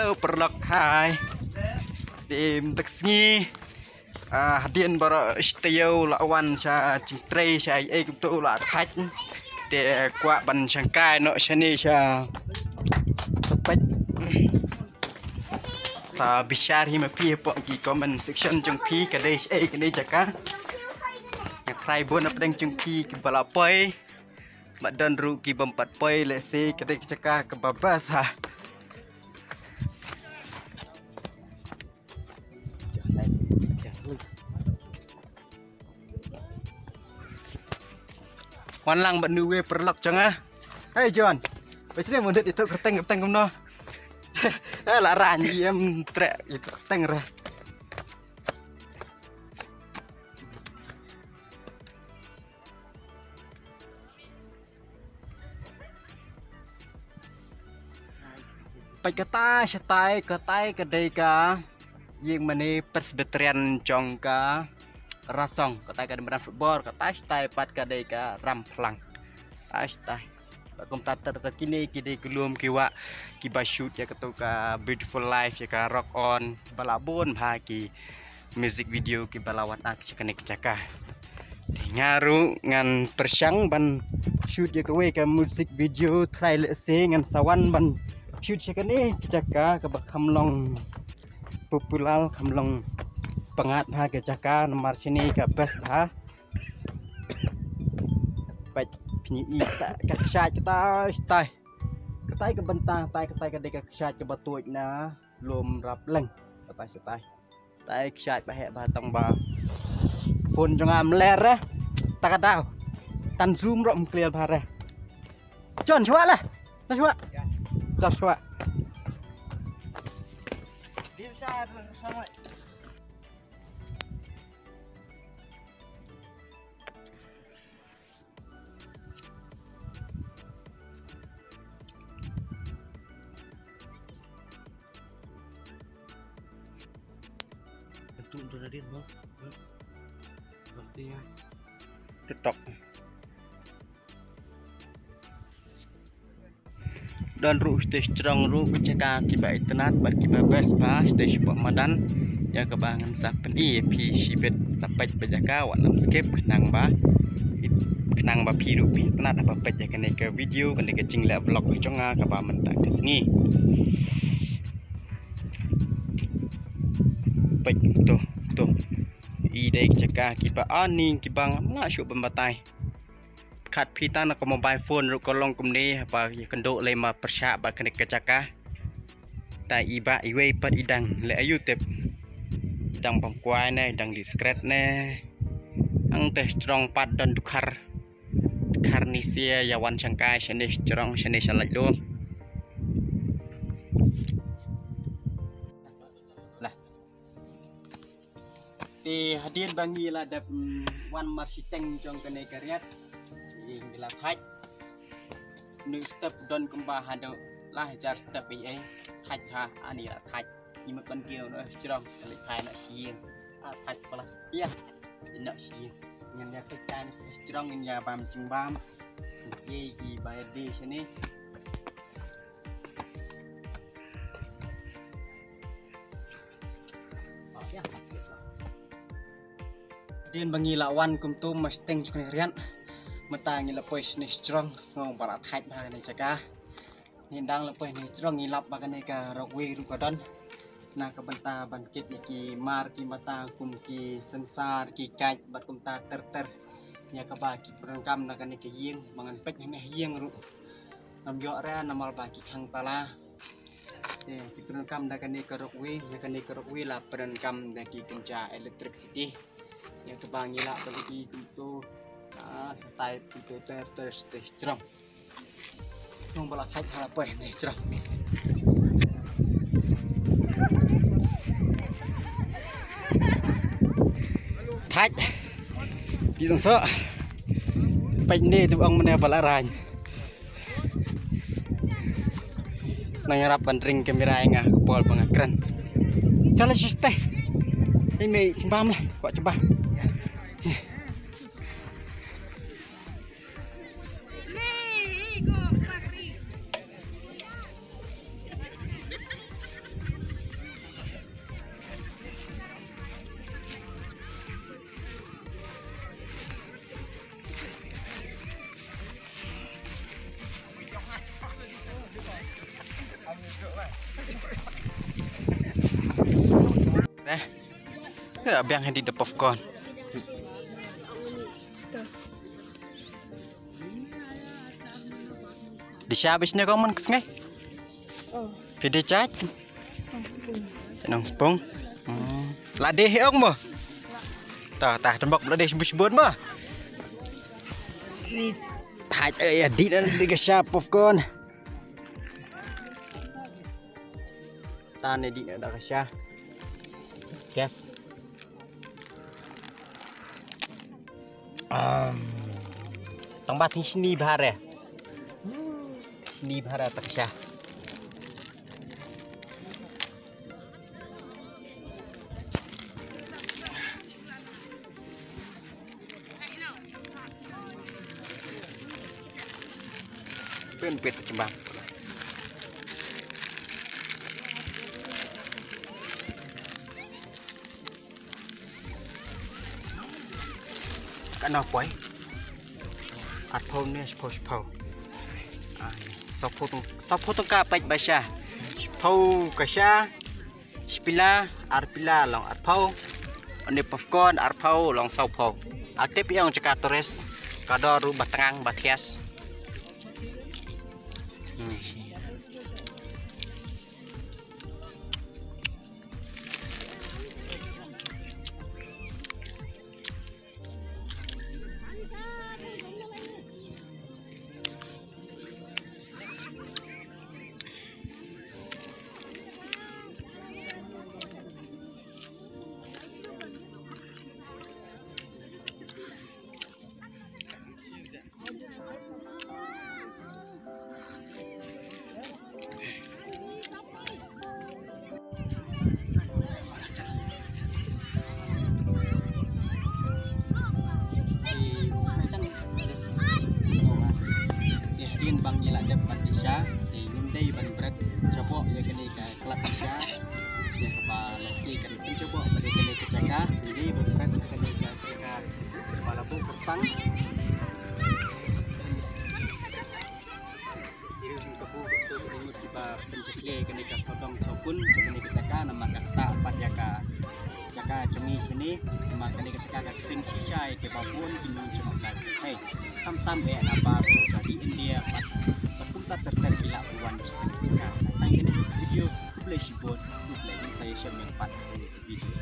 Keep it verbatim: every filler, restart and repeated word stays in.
Hello paralok, hai. Te mynta ka sngi, ah, hadien baroh shi taïew la wan sha jingtrei sha ei ei kumto la thait. Te kwah ban shangkai noh shane sha Sa Peit. Ta bishar hi ma phi hapoh ki comment section jong phi, ka dei shaei kane ka jaka. Nga tharai bun na pdeng jong phi kiba la poi. Bad don ruh ki bym pat poi, lehse ka dei ka jaka kaba best ha. Wan lang bad nuwe paralok jong nga. Hey John. Ba sini mun dei itu kyrteng kyrteng kumno. Eh, la rang ïa em trek itu kyrteng re. Peit katai shatai, katai ka dei ka ïingmane Presbyterian jong ka Rasong, katai ka dei madan football, katai shatai pat ka dei ka Ramphalang. Katai shatai. Bad kumta ter ter kine ki dei ki lum ki wah kiba shoot ïa kato ka Beautiful Life, ïa ka Rock On, ba la bun bha ki music video kiba la wan act sha kane ka jaka. Te nga ruh ngan pyrshang ban shoot ïa kawei ka music video, try lehse ngan sa wan ban shoot sha kane ka jaka kaba kham long popular, kham long pyngngad bha ka jaka, namar shane ka best bha. Peit phi ïohi ta ka kshaid katai shatai. Katai ka bynta, katai katai ka dei ka kshaid kaba tuid na lum Rapleng. Katai shatai. Katai kshaid ba heh ba tang ba phone jong nga mler eh. Ta ka daw. Tan zoom ruh ym clear bha re. John, shuwa lah. Lah shuwa. John, shuwa. TikTok. Don ruh shatei shrong ruh ka jaka kiba itynnad bad kiba best bha shatei shapoh madan. Ïa kaba ngan sa pyni ïa phi shibit, sa peit ba jaka, wat nym skip khnang ba, khnang ba phi ruh phi itynnad haba peit ïa kane ka video, kane ka jingleh vlog jong nga kaba mynta ka sngi. Peit to, to. I dei ka jaka kiba ani kiba ngam lah shuh ban batai. Khat phi tang na ka mobile phone ruh ka long kumne, haba ïakynduh lei ma pyrshah bad kane ka jaka. Ta i bah iwei pat i dang leh aïu tip. I dang bam kwai ne, i dang leit skret ne. Hangtei shrong pat don dkhar. Dkhar ne sia ïa wan shangkai shane shrong shane sha laitlum. Lah. Te hadien ba ngi la dep, mm, wan marshiteng jong kane ka riat. Te ngi la thait. Une u step don kumba haduh lai hajar step ei ei. Thait bha, ani la thait. Ngi mut ban kiew noh shrong, ka leit phai noh sha ïing. Ah, thait pala. Ïa. Noh sha ïing. Ngin ïa peit kai noh shrong, ngin ïa bam jingbam. Ei ki ba ïa dei shane. Hadien ba ngi la wan kumto marshiteng jong kane riat. Mynta ngi la poi shane shrong, sngew ba la thait bha kane jaka. Ngi dang la poi shane shrong ngi lap ba kane ka rokwe ruh ka don. Na ka bynta ban kit ïa ki mar ki mata kum ki synsar ki kait bad kumta ter ter. Ïa kaba ki pyndonkam na kane ka ïing, ba ngan peit hangne ha ïing ruh. Ngam ïoh re namar ba ki khang tala. Te ki pyndonkam da kane ka rokwe, ïa kane ka rokwe la pyndonkam da ki kynja electricity. Ïa kaba ngi lah ban ïohi kumto. Ah, tai kumto ter ter shatei shrong. Nong ba la thait ha la poi ne shrong. Thait. Di dong so. Peit ne tu ong mane ba la rang. Nang ïarap ban ring kamera ïa nga, ka por ba nga kren. Chala shisha. Ei mei, jingbam lah, kwah jingbam. Ya, biang hadi da popcorn. Di sha bis ne kong man kesngai. Oh, phi dei jait. Nong spung. Nong spung. Hmm. La dei hi ong mo. Ta ta tembak la dei sebut-sebut mo. Ni. Ta ya di nan di ka sha popcorn. Ta ne di na da ka sha. Yes. Um, tang ba thing shini bhare. Shini bhare ta ka sha. Pyn pit chembang. Ka noh poi. Arphew ne shiphew shiphew. Ah, sawphew tong, sawphew tong ka peit ba sha. Shiphew ka sha. Shipila, arpila long arphew. One popcorn arphew long sawphew. Atip ïong jaka tourist. Ka dor ruh ba tngang ba thias. Hmm. Te hadien ba ngi la dep ban ïa sha, te ngim dei ban bret jaboh ïa kane ka khlad ïa sha. Ïa kaba lehse kan pynjaboh bad ïa kane ka jaka, ngi dei ban bret ïa kane ka jaka ba la buh kyrpang. Ïa ka buh kyrpang ïa ngut kiba pynjakhlia ïa kane ka sawdong sawkun jong kane ka jaka namar ka ktah pat ïa ka jaka jong ngi shane. Namar kane ka jaka ka khring shisha ïa kiba bun ki nongshong shnong. Hei, tam tam eh nabar ka ri India pat ba kumta ter ter ki la wan sha kane ka jaka. Tang kane ka video, khublei shibun, khublei, ngin sa ïashem pat ha ka video.